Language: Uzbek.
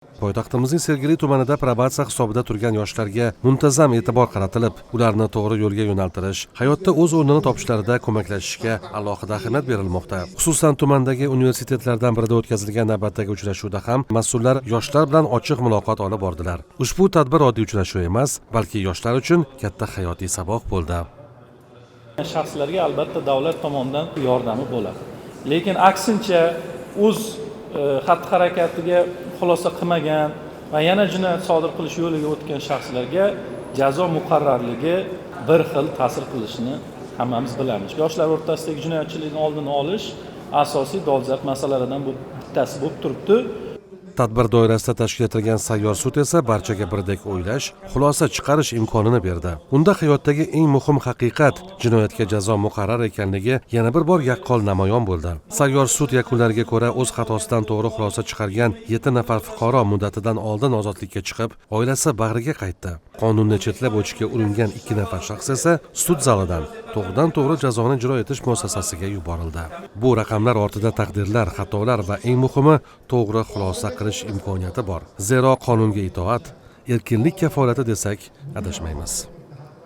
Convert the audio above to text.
Poytaxtimizning Sergeli tumanida probatsiya hisobida turgan yoshlarga muntazam e'tibor qaratilib, ularni to'g'ri yo'lga yo'naltirish, hayotda o'z o'rnini topishlarida ko'maklashishga alohida ahamiyat berilmoqda. Xususan, tumandagi universitetlardan birida o'tkazilgan navbatdagi uchrashuvda ham mas'ullar yoshlar bilan ochiq muloqot olib bordilar. Ushbu tadbir oddiy uchrashuv emas, balki yoshlar uchun katta hayotiy saboq bo'ldi. Shaxslarga albatta davlat tomonidan yordami bo'ladi. Lekin aksincha o'z xatti harakatiga xulosa qilmagan va yana jinoyat sodir qilish yo'liga o'tgan shaxslarga jazo muqarrarligi bir xil ta'sir qilishini hammamiz bilamiz. Yoshlar o'rtasidagi jinoyatchilikni oldini olish asosiy dolzarb masalalardan bittasi bo'lib turibdi. Tadbir doirasida tashkil etilgan sayyor sud esa barchaga birdek o'ylash, xulosa chiqarish imkonini berdi. Unda hayotdagi eng muhim haqiqat, jinoyatga jazo muqarrar ekanligi yana bir bor yaqqol namoyon bo'ldi. Sayyor sud yakunlariga ko'ra, o'z xatosidan to'g'ri xulosa chiqargan 7 nafar fuqaro muddatidan oldin ozodlikka chiqib, oilasi bag'riga qaytdi. Qonunni chetlab o'tishga uringan 2 nafar shaxs esa sud zalidan to'g'ridan to'g'ri jazoni ijro etish muassasasiga yuborildi. Bu raqamlar ortida taqdirlar, xatolar va eng muhimi, to'g'ri xulosa qilish imkoniyati bor. Zero qonunga itoat erkinlik kafolati desak, adashmaymiz.